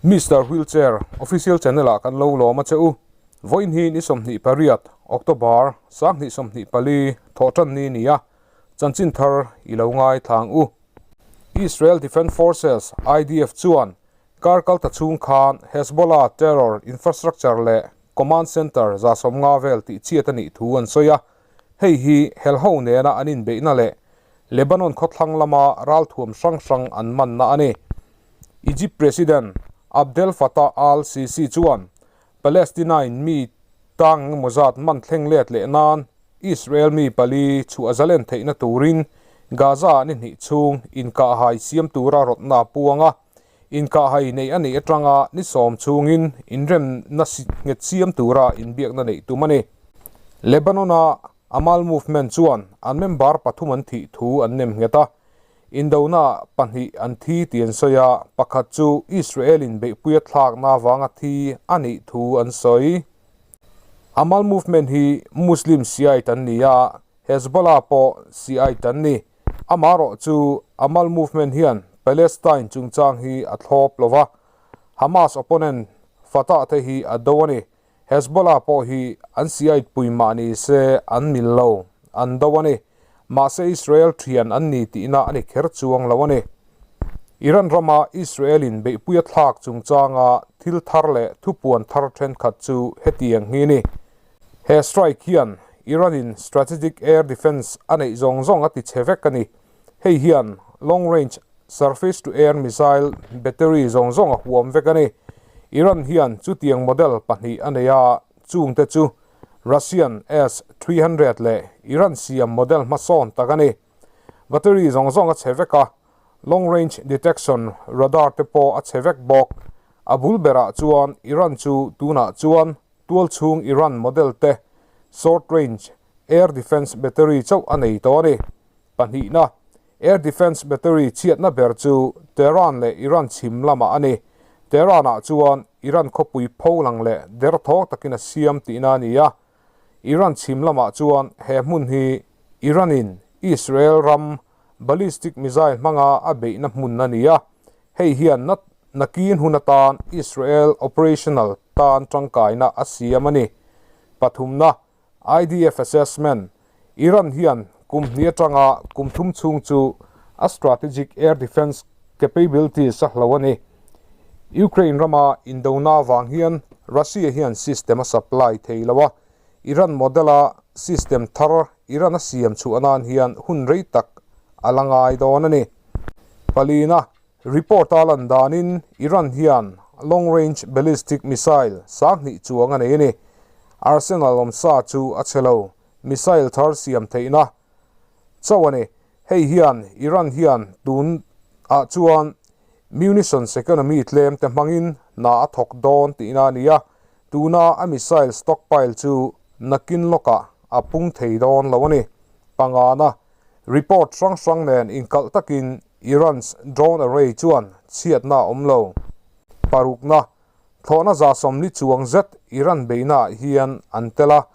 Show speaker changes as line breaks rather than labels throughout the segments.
Mister Wheelchair Official Channel ah kan lo lawm a che u. Vawiin hi ni 28, October, 2024, thawhtan ni ni a, chanchin thar i lo ngai thlang u. Israel Defence Forces, IDF, chuan kar kal ta chhung khan Hezbollah terror infrastructure leh command center 150 vel tih chhiat a nih thu an sawi a, hei hi helho nena an inbeihna leh Lebanon khawthlang lama ralthuam hrang hrang an manna a ni. Egypt President Abdel Fattah al-Sisi chuan Palestine mi tang engemaw zat man thleng let leh nan Israel mi pali chhuah zalen theihna turin Gaza-ah ni hnih chhung inkahhai siam tura rawtna a puang a, inkahhai neih a nih atanga ni sawm chhungin inremna nghet siam tura inbiakna neih tum a ni. Lebanon-a Amal Movement chuan an member pathum an thih thu an nem nghet a, Indona pahnih an thi tih an sawi a, pakhat chu Israel-in beihpuia thlakna avanga thi a nih thu an sawi. Amal Movement hi Muslim Shiite an ni a, Hezbollah pawh Shiite an ni. Amaherawh chu Amal Movement hian Palestine chungchang hi a thlawp lo va, Hamas opponent Fatah te hi a do a ni. Hezbollah pawh hi an Shiite pui mah ni se an mil lo, an do a ni. Mahse Israel thian an ni tihna a ni kher chuang lo a ni. Iran rama Israel-in beihpui a thlak chungchanga thil thar leh thupuan thar thenkhat chu hetiang hi a ni. He strike hian Iran-in strategic air defence a neih zawng zawng a ti chhe vek a ni. Hei hian long range surface-to-air missile battery zawng zawng a huam vek a ni. Iran hian chutiang model pahnih a nei a, chungte chu Russian S-300 leh Iran siam model hmasawn tak a ni. Battery zawng zawng a chhe vek a, long range detection radar te pawh a chhe vek bawk. A bul berah chuan Iran chu tunah chuan tualchhung Iran model te short range air defence battery chauh a nei tawh a ni. Pahnihna, air defence battery chhiatna ber chu Tehran leh Iran chhim lamah a ni. Tehran-ah chuan Iran khawpui pho lang leh derthawng takin a siam tihna a ni a. Iran chhim lamah chuan he hmun hi Iran-in Israel ram ballistic missile hmanga a beihna hmun a ni a. Hei hian nakin hun atan Israel operational tan tangkaina a siam a ni. Pathumna, IDF Assessment, Iran hian kum hnih atanga kum thum chhung chu a strategic air defence capabilities a hlo a ni. Ukraine rama indona avang hian Russia hian system a supply thei lo a, Iran model-a system thar Iran a siam chhuah nan hian hun rei tak a la ngai dawn a ni. Palina, Report a lan danin Iran hian long range ballistic missile 2000 chuang a nei a ni. Arsenal awmsa chu a chhe lo, missile thar siam theihna chauh a ni. Hei hian Iran hian tun ah chuan munitions economy tlem te hmangin hna a thawk dawn tihna a ni a, tuna a missile stockpile chu nakin lawkah a pung thei dawn lo a ni. Pangana, report hrang hrang nen inkalh takin Iran's drone array chuan chhiatna a awm lo. Parukna, thlawhna 140 chuang zet Iran beihnaah hian an tel a,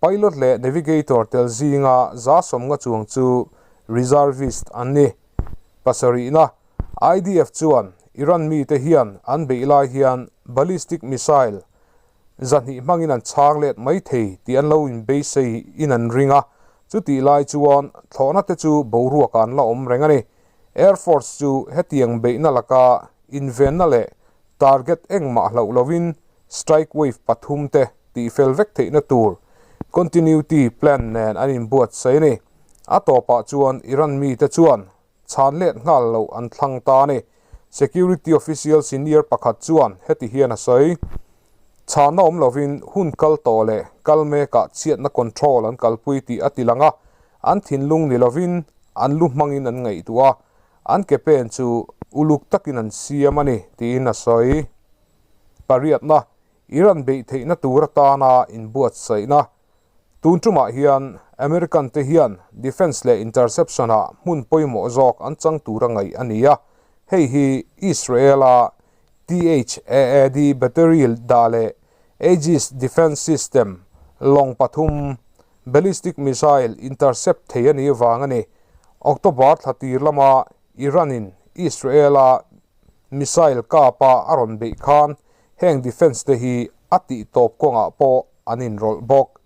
pilot leh navigator tel zinga 150 chuang chu reservist an ni. Pasarihna, IDF chuan Iran mite hian an beih lai hian ballistic missile 200 hmangin an chhang let mai thei tih an lo inbeisei in an ring a, chutih lai chuan thlawhna te chu boruak ah an la awm reng a ni. Air Force chu hetiang beihna laka invenna leh target engmah hlauh lovin strike wave pathum te tihfel vek theihna tur continuity plan nen an inbuatsaih a ni. A tawpah chuan Iran mite chuan chhan let nghal loh an thlang ta a ni. Security official senior pakhat chuan heti hian a sawi, Chhanna awm lovin hun kal tawh leh kal mekah chhiatna control an kalpui tih a ti lang a, an thinlung ni lovin an lu hmangin an ngaihtuah a, an ke pen chu uluk takin an siam a ni, tiin a sawi. Pariatna, Iran beih theihna tur atana inbuatsaihna Tun tumah hian American te hian defence leh interception ah hmun pawimawh zawk an chang tur a ngaih a ni a, hei hi Israel a THAAD battery dah leh Aegis defence system lawng pathum ballistic missile intercept thei a nih vang a ni. October thla tir lama Iran in Israel a. missile kapa a rawn beih khan heng defence te hi a tih tawp kawngah pawh an inrawlh bawk.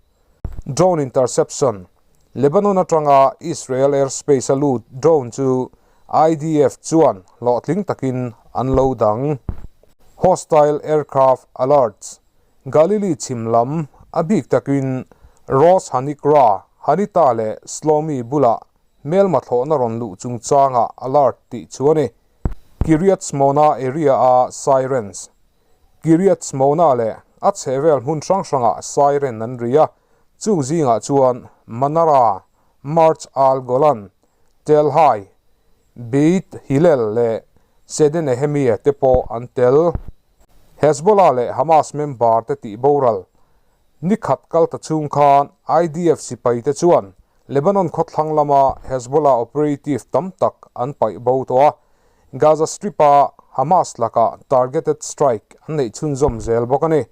Drone interception, Lebanon atanga Israel airspace a lut drone chu IDF chuan hlawhtling takin an lo dang. Hostile aircraft alerts, Galilee chhim lam a bik takin Rosh Hanikra, Hanita leh Shlomi bulah hmelma thlawhna rawn luh chungchangah alert tih chu a ni. Kiryat Shmona area-a sirens, Kiryat Shmona leh a chhehvel hmun hrang hrangah siren an ri a, chung zingah chuan Manara, Marj al Golan, Tel Hai, Beit Hillel leh Sede Nehemia te pawh an tel. Hezbollah leh Hamas member te tih boral ni khat kal ta chhung khan IDF sipai te chuan Lebanon khawthlang lama Hezbollah operative tam tak an paih bo tawh a, Gaza Strip-a Hamas lakah targeted strike an neih chhunzawm zel bawk a ni.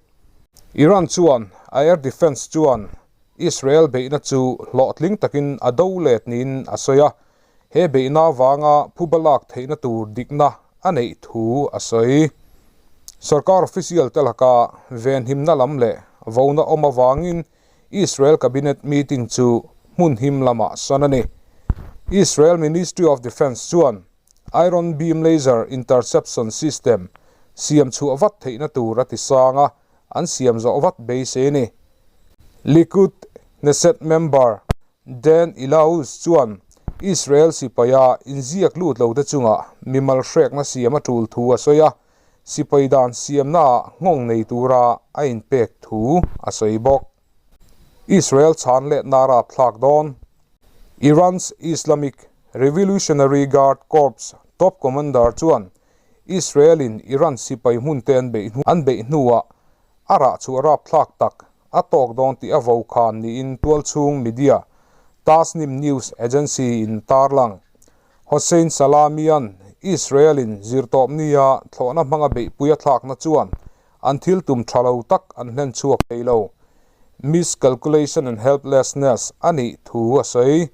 Iran chuan a air defence chuan Israel beihna chu hlawhtling takin a do let niin a sawi a, he beihna avanga phuba lak theihna tur dikna a neih thu a sawi. Sorkar official te laka venhimna lam leh vona awm avangin Israel cabinet meeting chu hmun him lamah sawn a ni. Israel Ministry of Defence chuan Iron Beam Laser Interception System siam chhuah vat theihna tur a ti sang a, an siam zawh vat beisei a ni. Likud Knesset member Dan Ilauz chuan Israel sipaia inziak lut lo te chungah mimal hrekna siam a tul thu a sawi a, sipai dan siamnaah nghawng nei tura a inpek thu a sawi bawk. Israel chhan letna rapthlak dawn. Iran's Islamic Revolutionary Guard Corps top commander chuan Israel-in Iran sipai hmunte an beih hnuah a rah chhuah rapthlak tak a tawk dawn tih a vo khan niin tualchhung media Tasnim News Agency-in tarlang. Hossein Salami-a'n Israel-in zirtawpnia thlawhna hmanga beihpui a thlakna chuan an thil tum tha lo tak an hlen chhuak thei lo. Miscalculation and helplessness a nih thu a sawi.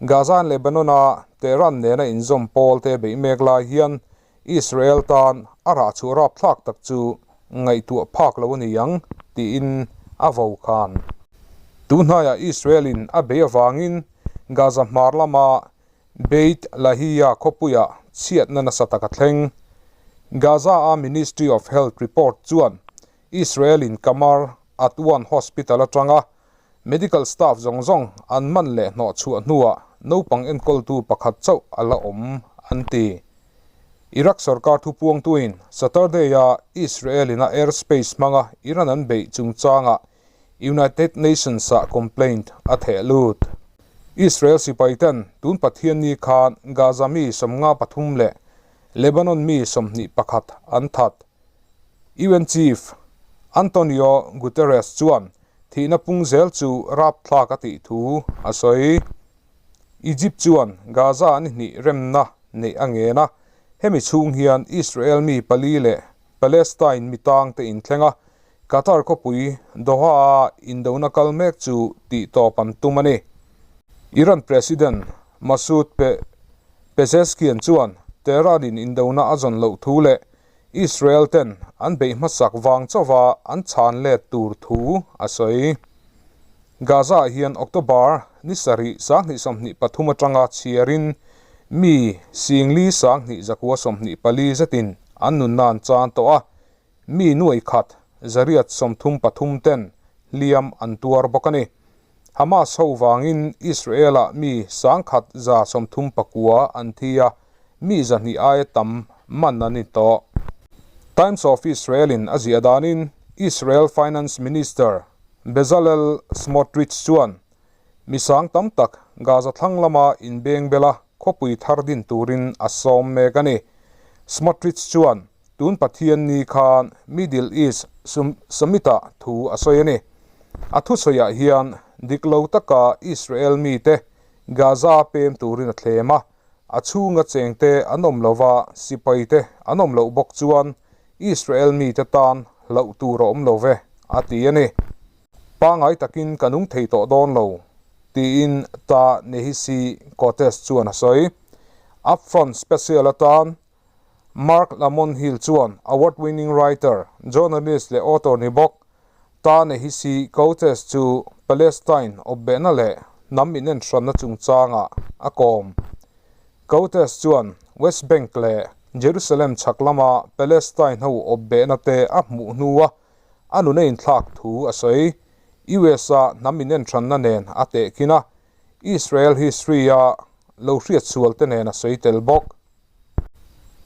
Gaza and Lebanon-a Tehran nena inzawm pawl te beih mek lai hian Israel tan a rah chhuah rapthlak tak chu ngaihtuah phak lo a ni ang tiin a vo khan. Tunhnaiah Israel-in a bei avangin Gaza hmar lama Beit Lahiya khawpuiah chhiatna nasa tak a thleng. Gaza-a Ministry of Health report chuan Israel-in Qamar Atwan Hospital atanga medical staff zawng zawng an man leh hnawh chhuah hnuah naupang enkawltu pakhat chauh a la awm an ti. Iraq sorkar thupuangtuin Saturday-a Israel-in a airspace hmanga Iran an beih chungchangah United Nations-ah complaint a theh lut. Israel sipaiten tun Pathianni khan Gaza mi 53 leh Lebanon mi 21 an that. UN Chief Antonio Guterres chuan thihna pung zel chu rapthlak a tih thu a sawi. Egypt chuan Gaza ni hnih remna neih a ngen a, hemi chhung hian Israel mi pali leh Palestine mi tangte inthleng a, Qatar khawpui Doha-a indona kal mek chu tih tawp an tum a ni. Iran President Masoud Pezeshkian chuan Tehran-in indona a zawn loh thu leh Israel ten an beih hmasak vang chauha an chhan let tur thu a sawi. Gaza-ah hian October ni sarih 2023 atanga chhiarin mi singli 2124 zetin an nunna an chan tawh a, Mi nuai khat zariat 33 ten hliam an tuar bawk a ni. Hamas ho vangin Israel-ah mi 1,139 an thi a, mi 200 aia tam man an ni tawh. Times of Israel-in a ziah danin Israel Finance Minister Bezalel Smotrich chuan mi sang tam tak Gaza thlang lama inbeng bela khawpui thar din turin a sawm mek a ni. Smotrich chuan Tun Pathian ni khan Middle East Summit-ah thu a sawi a ni. A thusawiah hian dik lo taka Israel mite Gaza pem turin a thlem a, a chhunga chengte an awm lova sipaite an awm loh bawk chuan Israel mite tan hlauh tur a awm lo ve, a ti a ni. Pangngai takin ka nung thei tawh dawn lo, tiin Ta Nehisi Coates chuan a sawi. Upfront Special atan. Marc Lamont Hill chuan award-winning writer, journalist leh author ni bawk Ta-Nehisi Coates chu Palestine awpbehna leh hnam inenhranna chungchangah a kawm. Coates chuan West Bank leh Jerusalem chhak lama Palestine ho awpbehna te a hmuh hnua a nuna inthlak thu a sawi. US-a hnam inenhranna nen a tehkhin a, Israel history-a lo hriatsual te nen a sawi tel bawk.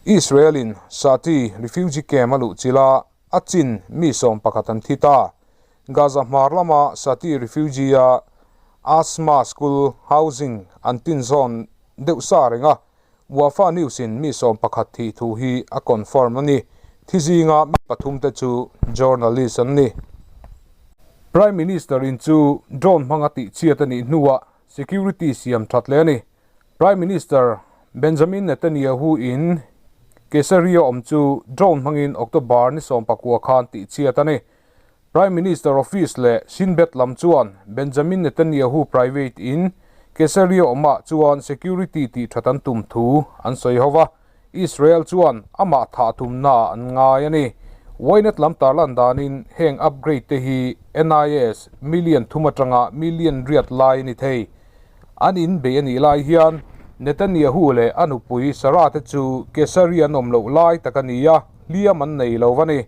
Israel-in Shati refugee camp a luhchilh a, a chin mi 11 an thi ta. Gaza hmar lama Shati refugee-a Asma School housing an tinzawn deuh sa reng a, Wafa News-in mi 11 thih thu hi a confirm a ni. Thi zinga mi pathum te chu journalist an ni. Prime Minister-in chu drone hmanga tihchhiat a nih hnuah security siam that leh a ni. Prime Minister Benjamin Netanyahu in Caesarea awm chu drone hmangin October ni 19 khan tihchhiat a ni. Prime Minister Office leh Shin Bet lam chuan Benjamin Netanyahu private in Caesarea awmah chuan security tihthat an tum thu an sawi ho va, Israel chuan amah thah tumnaah an ngai a ni. Ynet lam tarlan danin heng upgrade te hi NIS million thum atanga million riat lai a ni thei. An in bei a nih lai hian Netanyahu leh a nupui Sarah te chu Caesarea an awm loh lai tak a ni a, hliam an nei lo a ni.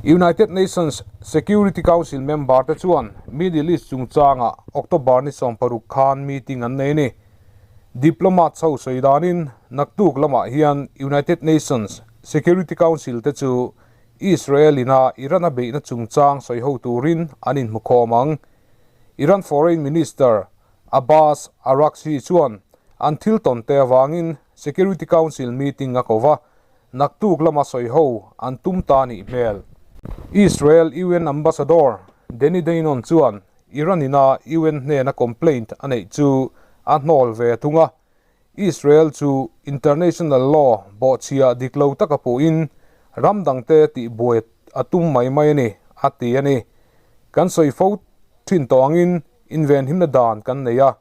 United Nations Security Council member te chuan Middle East chungchangah October ni 16 khan meeting an nei a ni. Diplomats ho sawi danin naktuk lamah hian United Nations Security Council te chu Israel ina Iran a beihna chungchang sawi ho turin an inhmukhawm ang. Iran Foreign Minister Abbas Araghchi chuan an thil tawn te avangin Security Council meeting a ko va, naktuk lama sawi ho an tum ta nih hmel. Israel UN Ambassador Danny Danon chuan Iran ina UN hnena complaint a neih chu a hnawl ve thung a, Israel chu international law bawhchhia dik lo taka puhin ram dangte tihbuai a tum mai mai a ni, a ti a ni. Kan sawi fo thin tawh angin invenhimna dan kan nei a,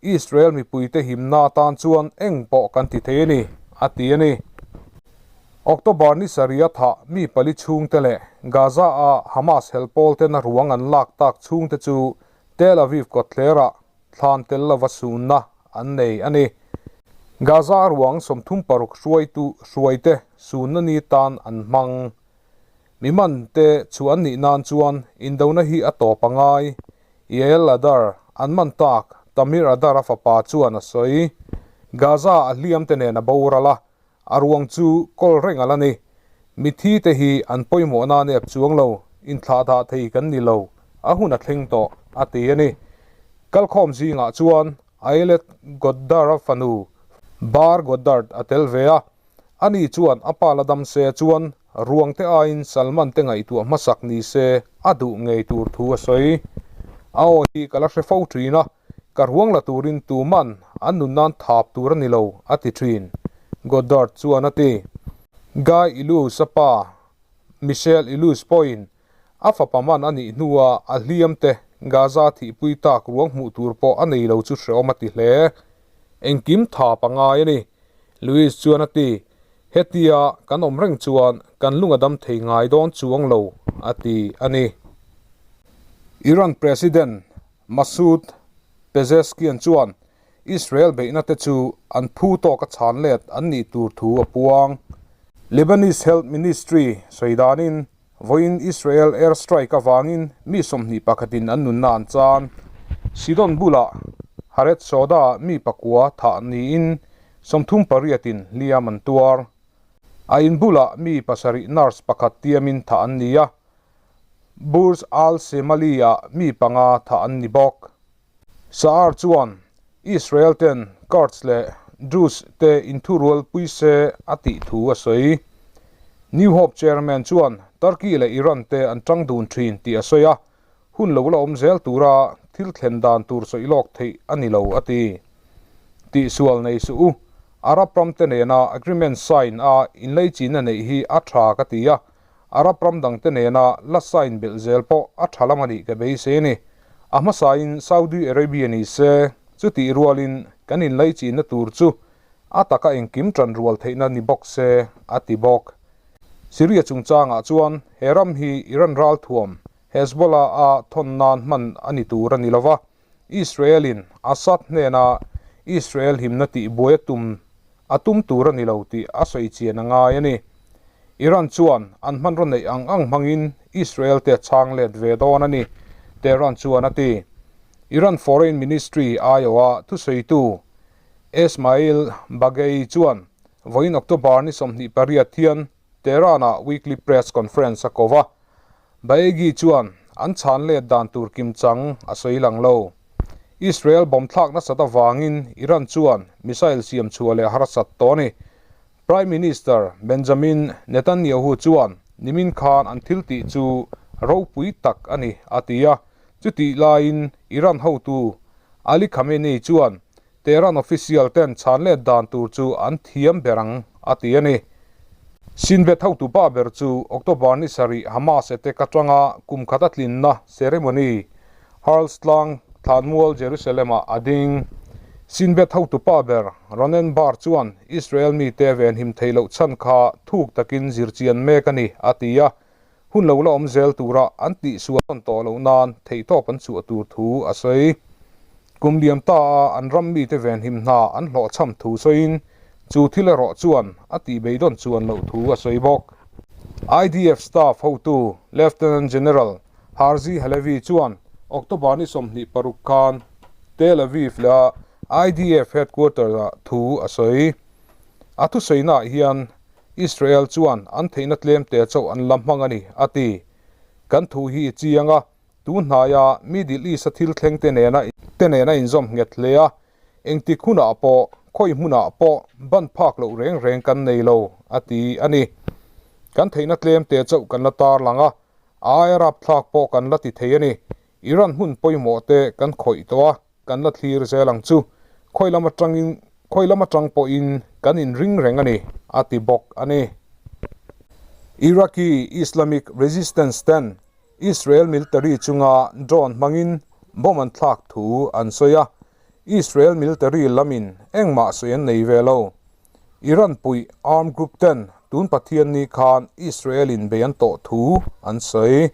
Israel mipuite himna atan chuan eng pawh kan ti thei a ni, a ti a ni. October ni sarih a thah mi pali chhungte leh Gaza-a Hamas helpawltena ruang an lak tak chhungte chu Tel Aviv kawtthlerah thlan tel lova sunna an nei a ni. Gaza ruang 36 hruaitu hruaite sunna ni tan an hmang. Mi man te chu an nih nan chuan indona hi a tawp a ngai. Yael Adar an man tak Tamir Adar a fapa chuan a sawi. Gaza a hliam te nen a boral a, a ruang chu kawl reng a la ni. Mithi te hi an pawimawhna nep chuang lo, inthlahdah thei kan ni lo, a hun a thleng tawh, a ti a ni. Kalkhawm zingah chuan Ayelet Goddard-a fanu Bar Goddard a tel ve a, ani chuan a pa la dam se chuan ruang te aiin Salman te ngaihtuah hmasak ni se a duh ngei tur thu a sawi. A aw hi ka la hre fo thin a, Ka ruang la turin tuman an nun nan thap tur a ni lo, a ti thin, Goddard chuan a ti. Guy Illouz a pa, Michel Illouz pawhin a fapa man a nih hnua a hliam te Gaza thihpui tak ruang hmuh tur pawh a nei lo chu hreawm a ti hle. Engkim thap a ngai a ni, Louis chuan a ti. Hetia kan awm reng chuan kan lung a dam thei ngai dawn chuang lo, a ti a ni. Iran President Masoud Pezeshkian chuan Israel beihna te chu an phu tawka chhan let an nih tur thu a puang. Lebanese Health Ministry sawi danin vawiin Israel air strike avangin mi 21 in an nunna an chan. Sidon bulah Haret Soda mi pakua thah niin 38 in hliam an tuar. A in bulah mi pasarih nurse pakhat tiamin thah an ni a. Burj Al Semali-ah mi panga thah an ni bawk. Sa'ar chuan Israel ten Kurds leh Druze te inthurual pui se a tih thu a sawi. New Hope chairman chuan Turkey leh Iran te an tang dun thin tih a sawi a, hun lo la awm zel tura thil thlen dan tur sawi lawk theih a ni lo a ti. Tihsual nei suh u, Arab ram te nena agreement sign a inleichina neih hi a tha ka ti a, Arab ram dangte nena la sign belh zel pawh a tha lam a nih ka beisei a ni. A hmasain Saudi Arabia ni se, chutih rualin kan inlaichinna tur chu A taka engkim ṭan rual theihna ni bawk se, a ti bawk. Syria chungchangah chuan he ram hi Iran ralthuam Hezbollah a thawn nan hman a ni tur a ni lo va, Israel-in Assad hnena Israel himna tihbuai a tum a tum tur a ni lo tih a sawi chian a ngai a ni. Iran chuan an hmanraw neih ang ang hmangin Israel te a chhang let ve dawn a ni, Tehran chuan a ti. Iran Foreign Ministry aiawha thusawitu Esmaeil Baghaei chuan vawiin October ni 28 hian Tehran-ah weekly press conference a ko va. Baegi chuan an chhan let dan tur kimchang a sawi lang lo. Israel bomb thlak nasat avangin Iran chuan missile siam chhuah leh harsat tawh a ni. Prime Minister Benjamin Netanyahu chuan nimin khan an thil tih chu ropui tak a ni a ti a, chutih laiin Iran hotu Ali Khamenei chuan Tehran official ten chhan let dan tur chu an thiam ber ang a ti a ni. Shin Bet hotu pa ber chu October ni sarih Hamas attack atanga kum khat a tlinna ceremony Hearls tlang Thlanmual Jerusalem-ah a ding. Shin Bet hotu pa ber Ronen Bar chuan Israel mite venhim theih loh chhan kha thuk takin zirchian mek a ni a ti a, hun lo la awm zel tura an tihsual tawn tawh loh nan theihtawp an chhuah tur thu a sawi. Kum liam ta a an ram mite venhim hna an hlawhchham thu sawiin chu thil erawh chuan a tihbeidawn chuan loh thu a sawi bawk. IDF staff hotu Lieutenant General Herzi Halevi chuan October ni 26 khan Tel Aviv leh IDF headquarters-ah thu a sawi. A thusawinaah hian Israel chuan an theihna tlemte chauh an la hmang a ni, a ti. Kan thu hi i chiang a, tu hnaia Middle East-a thil thleng te nena te nena inzawm nghet hle a, engtik hunah pawh, khawi hmunah pawh ban phak loh reng reng kan nei lo, a ti a ni. Kan theihna tlemte chauh kan la tarlang a, a aia rapthlak pawh kan la ti thei a ni. Iran hmun pawimawh te kan khawih tawh a, kan la thlir zel ang chu. Khawi lam atangin, khawi lam atang pawhin kan inring reng a ni, a ti bawk a ni. Iraqi Islamic Resistance ten Israel military chunga drone hmangin bomb an thlak thu an sawi a, Israel military lamin engmah sawi an nei ve lo. Iran puih armed group ten tun Pathianni khan Israel in bei an tawh thu an sawi.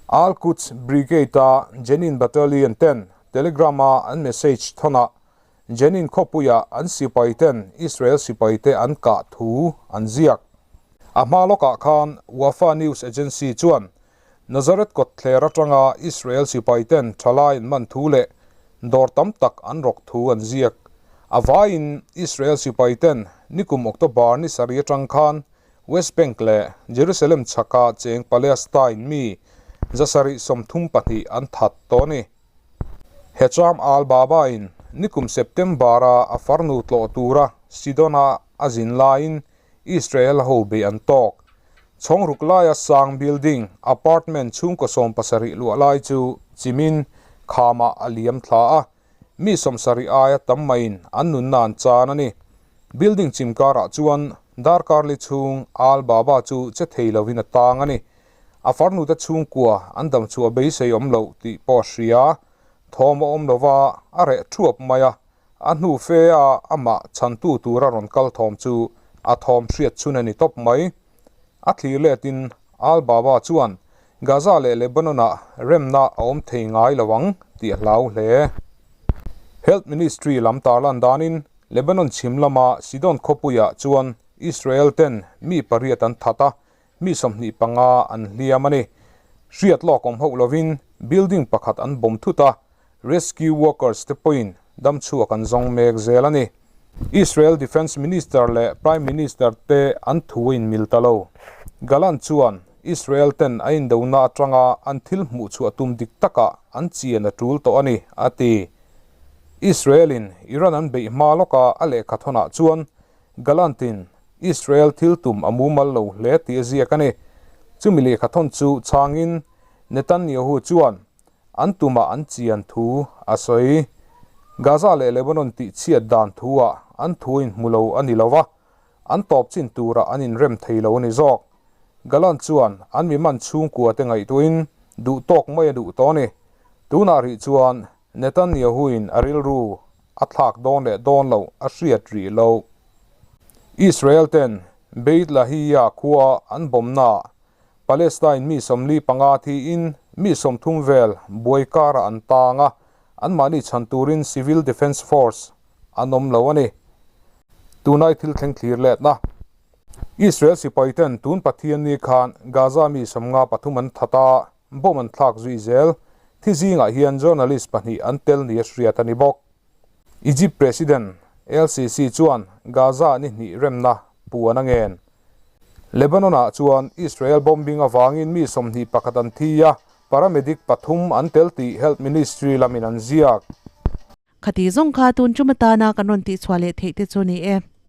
Al-Quds Brigade-a Jenin Battalion ten Telegram-a an message thawnah Jenin khawpuia an sipai ten Israel sipaite an kah thu an ziak. A hma lawkah khan Wafa News Agency chuan Nazareth kawtthler atanga Israel sipai ten thalai an man thu leh dawr tam tak an rawk thu an ziak. A vaiin Israel sipai ten nikum October ni sarih atang khan West Bank leh Jerusalem chhaka cheng Palestine mi 732 an that tawh a ni. Hecham al-Baba in nikum September-a a farnu tlawh tura Sidon-a a zin laiin Israel ho bei an tawk. Chhawng ruk laia sang building, apartment chhungkaw 70 luah lai chu chimin khamah a liam thla a, mi 70 aia tam maiin an nunna an chan a ni. Building chim karah chuan darkar li chhung Al Baba chu che thei lovin a tang a ni. A farnute chhungkua an dam chhuah beisei awm loh tih pawh a hria. Thawm a awm lova a reh thuap mai a, A hnu fe a amah chhantu tura rawn kal thawm chu a thawm hriat chhun a ni tawp mai. A thlir letin Al Baba chuan Gaza leh Lebanon-ah remna a awm thei ngai lo ang tih a hlau hle. Health Ministry lam tarlan danin Lebanon chhim lama Sidon khawpuiah chuan Israel ten mi pariat an that a, mi 25 an hliam a ni. Hriat lawk awm hauh lovin building pakhat an bawm thut a, rescue workers te pawhin damchhuak an zawng mek zel a ni. Israel Defence Minister leh Prime Minister te an thu a inmil ta lo. Gallant chuan Israel ten a indona atanga an thil hmuh chhuah tum dik takah an chian a tul tawh a ni, a ti. Israel in Iran an beih hma lawka a lehkha thawnah chuan Gallant-in Israel thil tum a mumal lo hle tih a ziak a ni. Chumi lehkha thawn chu chhangin Netanyahu chuan an tumah an chian thu a sawi. Gaza leh Lebanon tih chhiat dan thu-ah an thu inhmu lo a ni lo va, an tawp chin turah an inrem thei lo a ni zawk. Gallant chuan an mi man chhungkua te ngaihtuahin duh tawk mai a duh tawh a ni. Tunah rih chuan Netanyahu-in a rilru. a thlak dawn leh dawn loh a hriat rih loh. Israel ten Beit Lahiya khua an bomb-naah Palestine mi 45 thiin mi 30 vel buai karah an tang a, anmahni chhan turin Civil Defence Force an awm lo a ni. Tunai thil thleng thlir letna. Israel sipai ten tun Pathianni khan Gaza mi 53 an that a, bomb an thlak zui zel. Thi zingah hian journalist pahnih an tel ni a hriat a ni bawk. Egypt President El Sisi chuan Gaza ni hnih remna puan a ngen. Lebanon-ah chuan Israel bombing avangin mi 21 an thi a, paramedic pathum an tel tih Health Ministry lamin an ziak.
Khati zawng kha tun tum atana kan rawn tihchhuah leh theih te chu ni e.